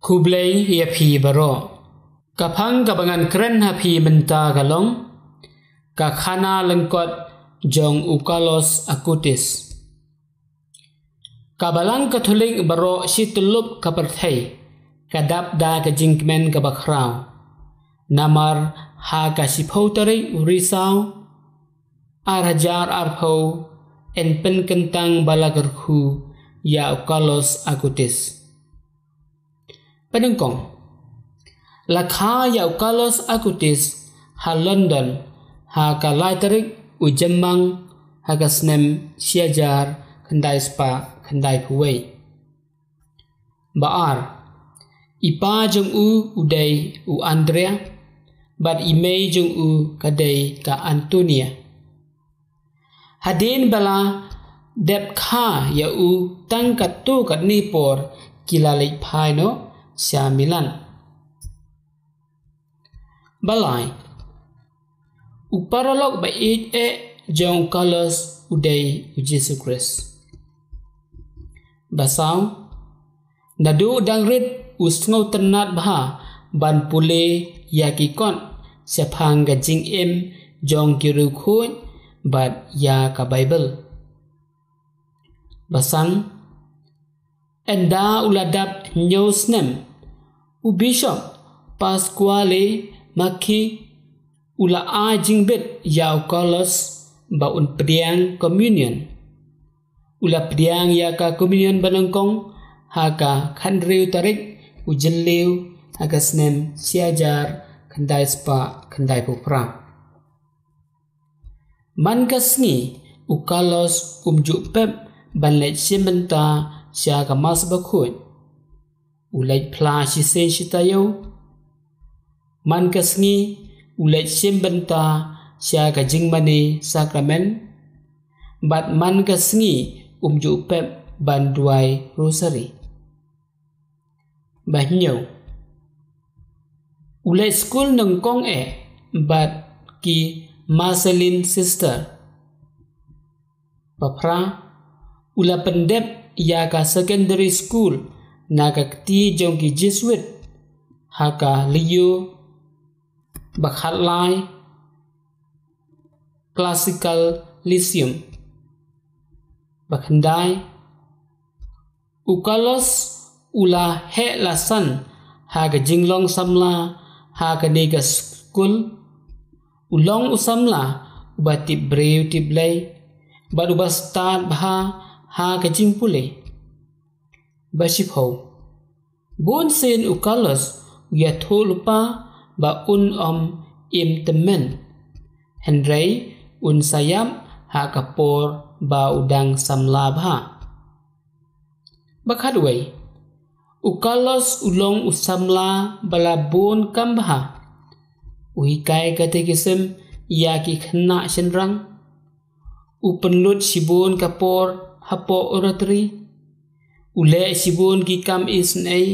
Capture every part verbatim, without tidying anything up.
Khublei ïa phi baroh. Ka phang kaba ngan kren ha phi mynta ka long ka khana lyngkot jong u Carlos Acutis. Ka Balang Katholik baroh shi tyllup ka pyrthei ka dap da ka jingkmen kaba khraw. Namar ha ka shiphew tarik u Risaw, ar hajar arphew, yn pynkyntang ba la kyrkhu ïa u Carlos Acutis. Ba nyngkong, la kha ïa u Carlos Acutis ha London ha ka lai tarik u Jymmang ha ka snem shi hajar khyndai spah khyndaiphew wei. Ba ar, i pa jong u u dei u Andrea, bad i mei jong u ka dei ka Antonia. Hadien ba la dep kha ïa u tang katto katne por ki la leit phai noh sha Milan. Ba lai, u paralok ba ïeit eh jong u Carlos u dei u Jisu Khrist. Ba saw, naduh dang rit u sngewtynnat bha ban pule ïa ki kot shaphang ka jingim jong ki riewkhuid bad ïa ka Baibl. Ba san, ynda u la dap hynñiew snem, u Bishop Pasquale Macchi u la ai jingbit ïa u Carlos ba un pdiang Communion. U la pdiang ïa ka Communion ba nyngkong ha ka khathynriew tarik u Jylliew ha ka snem shi hajar khyndai spah khyndaiphew phra. Man ka sngi u Carlos um ju pep ban leit shim bynta sha ka Mass Bakhuid. U leit phla shisien shi taïew. Man ka sngi u leit shim bynta sha ka jingmane sakramen. Bad man ka sngi um ju pep ban duwai rosary. Ba hynñiew, u leit skul nyngkong eh bad ki Marcelline Sister. Ba phra, u la pyndep ïa ka secondary school na ka kti jong ki Jesuit ha ka Lisieux. Ba khatlai, Classical Lyceum. Ba khyndai, u Carlos u la heh la san ha ka jinglong samla ha kane ka skul. U long u samla uba tip briew tip Blei bad uba stad bha ha ka jingpule. Ba shiphew, bun sien u Carlos u ïathuh lypa ba un ym im tymmen, hynrei un sa ïap ha ka por ba u dang samla bha. Ba khatwei, u Carlos u long u samla ba la bun kam bha. U hikai katekism ïa ki khynnah shynrang. U pynlut shibun ka por hapoh oratory. U leh shibun ki kam isynei.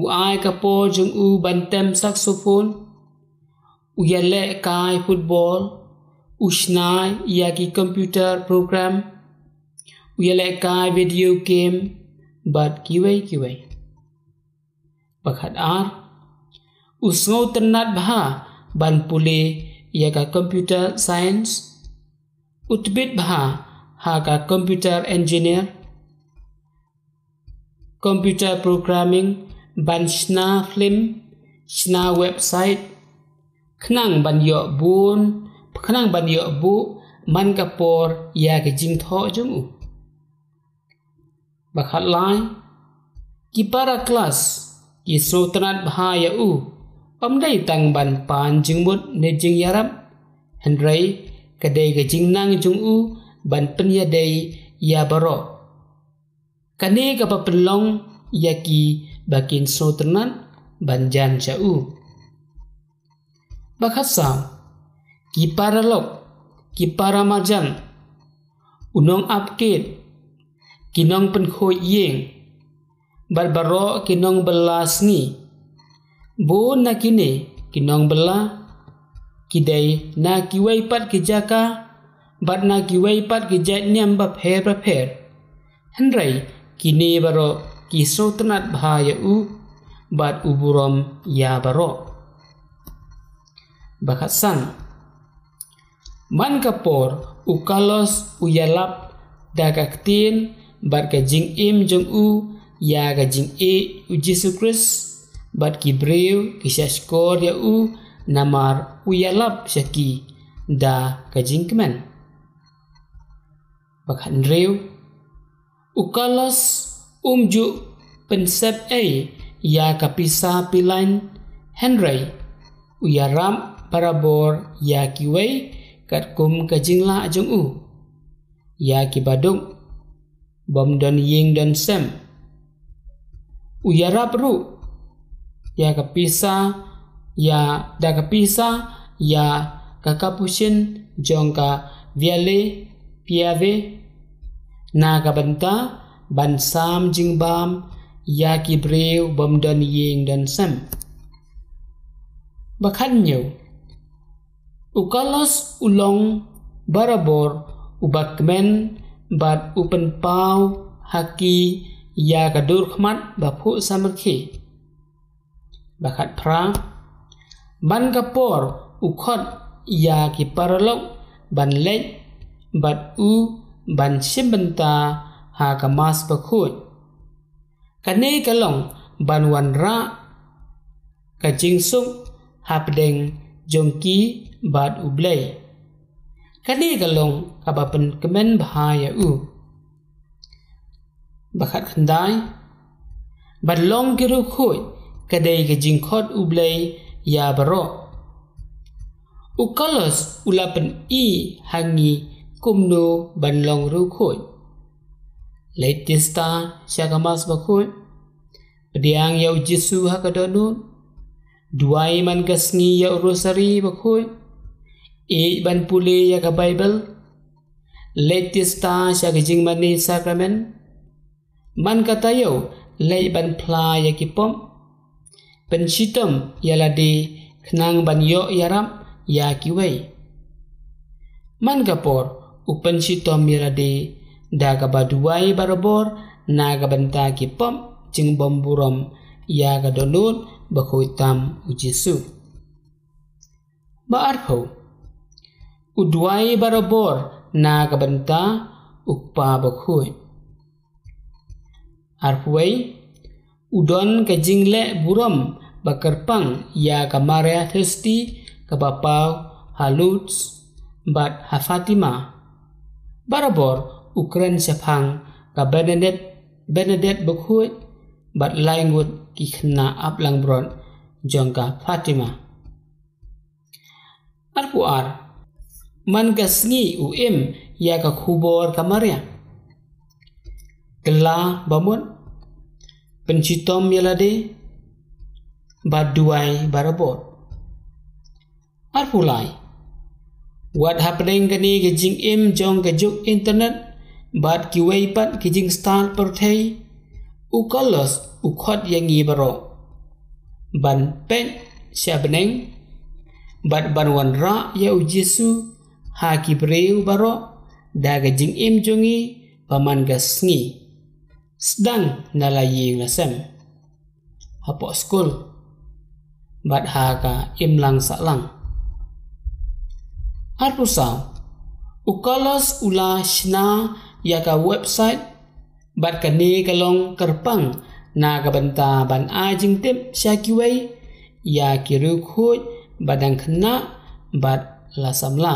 U ai ka por jong u ban tem saxophone. U ïalehkai football. U shna ïa ki computer program. U ïalehkai video game bad kiwei kiwei. Ba khatar, u sngewtynnat bha ban pule ïa ka computer science. U tbit bha ha ka computer engineer, computer programming, ban shna film, shna website, khnang ban ïoh bun, khnang ban ïoh buh man ka por ïa ka jingthoh jong u. Ba khatlai, ki para klas ki sngewtynnat bha ïa u, ym dei tang ban pan jingmut ne jingïarap, hynrei ka dei ka jingnang jong u ban pynïadei ïa baroh. Kane kaba pynlong ïa ki ba kin sngewtynnat ban jan sha u. Ba khatsaw, ki paralok, ki paramarjan, u nongap kit, ki nongpynkhuid ïing, bad baroh ki nongbylla sngi. Bun na kine ki nongbylla ki dei na kiwei pat ki jaka bad na kiwei pat ki jait niam bapher bapher. Hynrei kine baroh ki sngewtynnat bha ïa u. bad u burom ïa baroh. Ba khatsan. Man ka por u Carlos u ïalap da ka ktien bad ka jingim jong u ïa ka jingïeit u Jisu Khrist, bad ki briew ki shahshkor ïa u namar u ïalap sha ki da ka jingkmen. Ba khathynriew. U Carlos um ju pynsep ei ïa ka pisa pilain, hynrei u ïarap barabor ïa kiwei katkum ka jinglah jong u, ïa ki baduk bym don ïing don sem. U ïarap ruh ïa ka pisa, ïa da ka pisa ïa ka Capuchin jong ka Viale Piave, na ka bynta ban sam jingbam ïa ki briew bym don ïing don sem. Ba khathynñiew. U Carlos u long barabor uba kmen bad u pynpaw ha ki ïa ka dur khmat ba phuh samrkhie. Ba khatphra. Man ka por u khot ïa ki paralok ban leit bad u ban shim bynta ha ka Mass bakhuid. Kane ka long ban wanrah ka jingsuk hapdeng jong ki bad U Blei. Kane ka long kaba pynkmen bha ïa u. Ba khatkhyndai. Ban long ki riewkhuid ka dei ka jingkhot U Blei ïa baroh. U Carlos u la pyni ha ngi kumno ban long riewkhuid. Leit tista sha ka Mass bakhuid. Pdiang ïa u Jisu ha ka dohnud. Duwai man ka sngi ïa u Rosari bakhuid. Ïeit ban pule ïa ka Baibl. Leit tista sha ka jingmane sakramen. Man ka taïew leit ban phla ïa ki pop. Pynshitom ïa lade khnang ban ïoh ïarap ïa kiwei. Man ka por u pynshitom ïa lade da kaba duwai barabor na ka bynta ki pop jingbymburom ïa ka dohnud bakhuid tam u Jisu. Ba arphew. U duwai barabor na ka bynta u Kpa bakhuid. Arphew wei. U don ka jingleh burom ba kyrpang ïa ka Maria Theisotti kaba paw ha Lourdes bad ha Fatima. Barabor u kren shaphang ka Bernadette, Bernadette bakhuid bad lai ngut ki khynnah ap langbrot jong ka Fatima. Arphew ar. Man ka sngi u im ïa ka khubor ka Maria. Kylla ba mut, pynshitom ïa lade bad duwai barabor. Arphew lai. Wat hapdeng kane ka jingim jong ka juk internet bad kiwei pat ki jingstad pyrthei, u Carlos u khot ïa ngi baroh ban peit sha bneng bad ban wanrah ïa u Jisu ha ki briew baroh da ka jingim jong ngi ba man ka sngi, sdang na la ïing la sem, hapoh skul bad ha ka imlang sahlang. Arphew saw. U Carlos u la shna ïa ka website bad kane ka long kyrpang na ka bynta ban ai jingtip sha kiwei ïa ki riewkhuid ba dang khynnah bad la samla.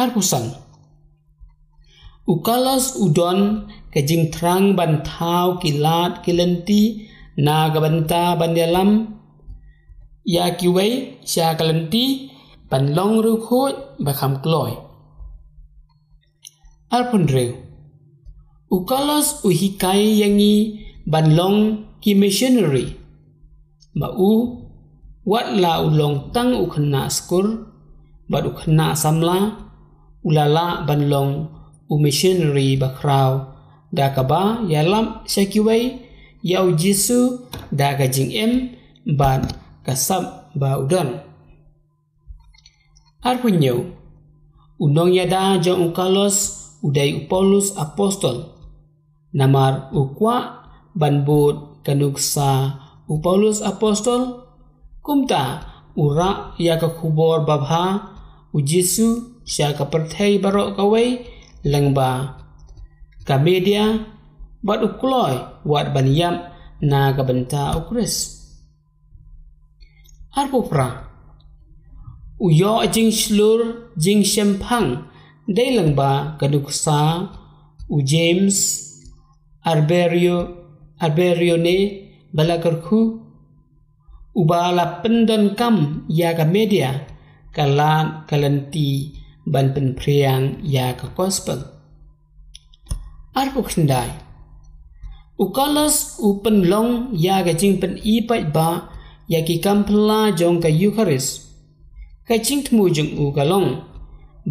Arphew san. U Carlos u don ka jingthrang ban thaw ki lad ki lynti na ka bynta ban ïalam ïa kiwei sha ka lynti ban long riewkhuid ba kham kloi. Arphew hynriew. U Carlos u hikai ïa ngi ban long ki missionary. Ba u, wat la u long tang u khynnah skul bad u khynnah samla, u la lah ban long u missionary bakhraw da kaba ïalam sha kiwei ïa u Jisu da ka jingim bad ka sap ba u don. Arphew hynñiew. U nongïada jong u Carlos u dei u Paulus Apostol. Namar u kwah ban bud ka nuksa u Paulus Apostol, kumta u rah ïa ka khubor babha u Jisu sha ka pyrthei baroh kawei, lyngba ka media bad u kloi wat ban ïap na ka bynta u Khrist. Arphew phra, u ïoh jingshlur jingshemphang dei lyngba ka nuksa u James Arberio, Arberione Balakyrkhu, uba la pyndonkam ïa ka media, ka lad ka lynti ban pynphriang ïa ka gospel. Arphew khyndai, u Carlos u pynlong ïa ka jingpyni paidbah ïa ki kam phylla jong ka Eukharist. Ka jingthmu jong u ka long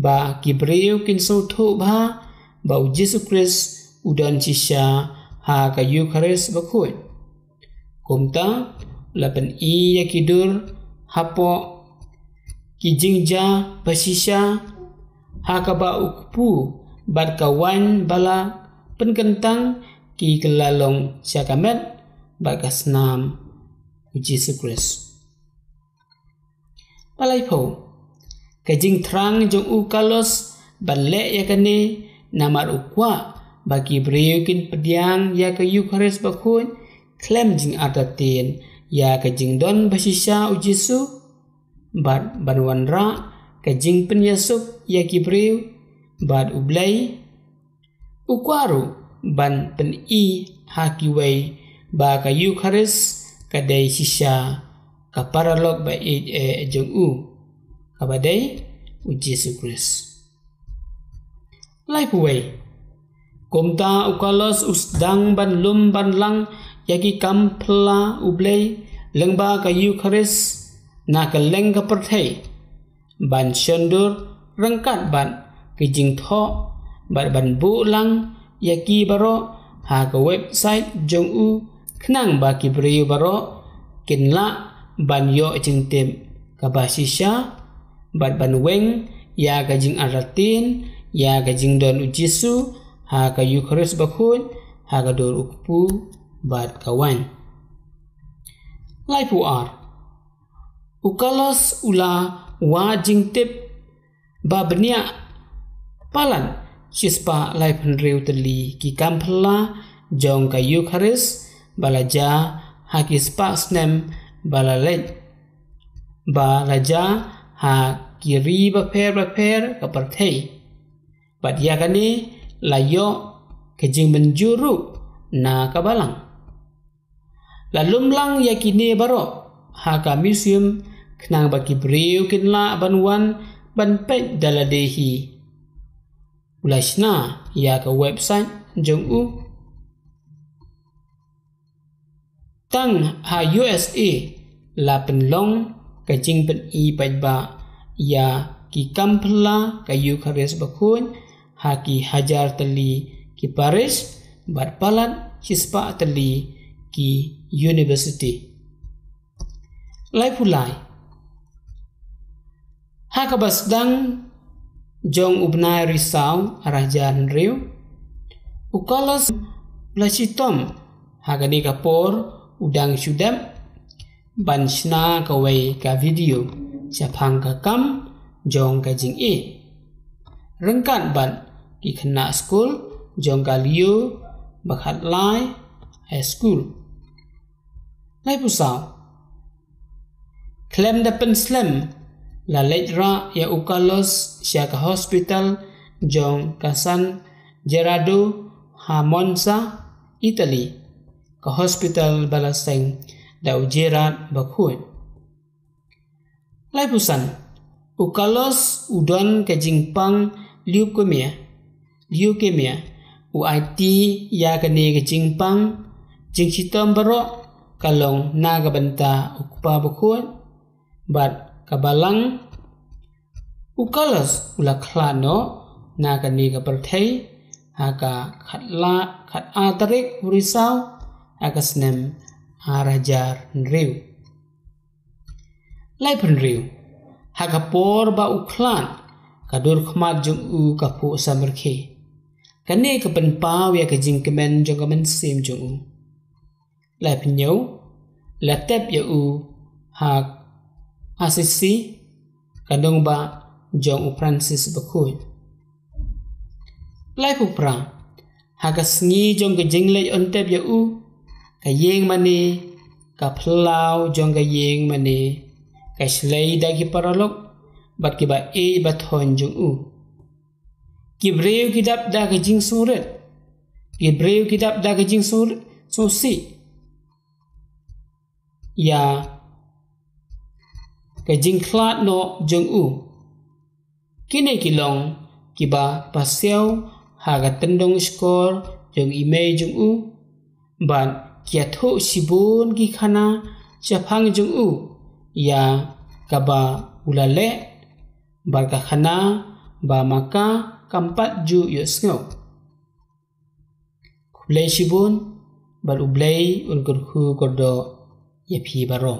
ba ki briew kin sngewthuh bha ba u Jisu Khrist u don shisha ha ka Eukharist bakhuid. Kumta, la pyni ïa ki dur hapoh ki jingjia bashisha, ha kaba u kpu bad ka waiñ ba la pynkyntang ki kylla long sha ka met bad ka snam u Jisu Khrist. Ba laiphew, ka jingthrang jong u Carlos ban leh ïa kane namar u kwah ba ki briew kin pdiang ïa ka Eukharist bakhuid khlem jingartatien ïa ka jingdon bashisha u Jisu, bad ban wanrah ka jingpynïasuk ïa ki briew bad U Blei. U kwah ruh ban pyni ha kiwei ba ka Eukharist ka dei shisha ka paralok ba ïeit eh jong u, kaba dei u Jisu Khrist. Laiphew wei, kumta u Carlos u sdang ban lum ban lang ïa ki kam phylla U Blei lyngba ka Eukharist na kylleng ka pyrthei, ban shon dur ryngkat bad ki jingthoh bad ban buh lang ïa ki baroh ha ka website jong u, khnang ba ki briew baroh kin lah ban ïoh jingtip kaba shisha bad ban weng ïa ka jingartatien ïa ka jingdon u Jisu ha ka Eukharist bakhuid, ha ka dur u kpu bad ka waiñ. Laiphew ar, u Carlos u la wad jingtip ba bniah palat shispah laiphew hynriew tylli ki kam phylla jong ka Eukharist ba la jia ha ki spah snem ba la leit, ba la jia ha ki ri bapher bapher ka pyrthei. Bad ïa kane la ïoh ka jingmynjur ruh na ka balang. La lum lang ïa kine baroh ha ka museum, khnang ba ki briew kin lah ban wan ban peit da lade hi. U la shna ïa ka website jong u. Tang ha U S A la pynlong ka jingpyni paidbah ïa ki kam phylla ka Eukharist bakhuid ha ki hajar tylli ki parish bad palat shispah tylli ki university. Laiphew lai, ha kaba sdang jong u bnai Risaw arhajar hynriew, u Carlos u la shitom ha kane ka por u dang shu dep ban shna kawei ka video shaphang ka kam jong ka jingïeit, ryngkat bad ki khynnah skul jong ka Leo Bakhatlai High School. Laiphew saw, khlem da pynslem, la leit rah ïa u Carlos sha ka hospital jong ka San Gerardo ha Monza, Italy, ka hospital ba la seng da u Gerard bakhuid. Laiphew san, u Carlos u don ka jingpang leukemia. Leukemia, u aiti ïa kane ka jingpang, jingshitom baroh ka long na ka bynta u Kpa bakhuid bad ka balang. U Carlos u la khlad noh na kane ka pyrthei ha ka khat la, khat ar tarik u Risaw ha ka snem arhajar hynriew. Laiphew hynriew, ha ka por ba u khlad, ka dur khmat jong u ka phuh samrkhie. Kane ka pynpaw ïa ka jingkmen jong ka mynsiem jong u. Laiphew hynñiew, la tep ïa u ha Assisi, ka nongbah jong u Francis Bakhuid. Laiphew phra, ha ka sngi jong ka jingleit on tep ïa u, ka ïing mane, ka phyllaw jong ka ïing mane, ka shlei da ki paralok bad kiba ïeit ba thoiñ jong u. Ki briew ki dap da ka jingsngewrit, ki briew ki dap da ka jingsngewrit, sngewsih ïa ka jingkhlad noh jong u. Kine ki long kiba pasiaw ha ka tyndong shkor jong i mei jong u, bad ki ïathuh shibun ki khana shaphang jong u ïa kaba u la leh, bad ka khana ba ma ka kam pat ju ïohsngew. Khublei shibun, bad U Blei un kyrkhu kyrdoh ïa phi baroh.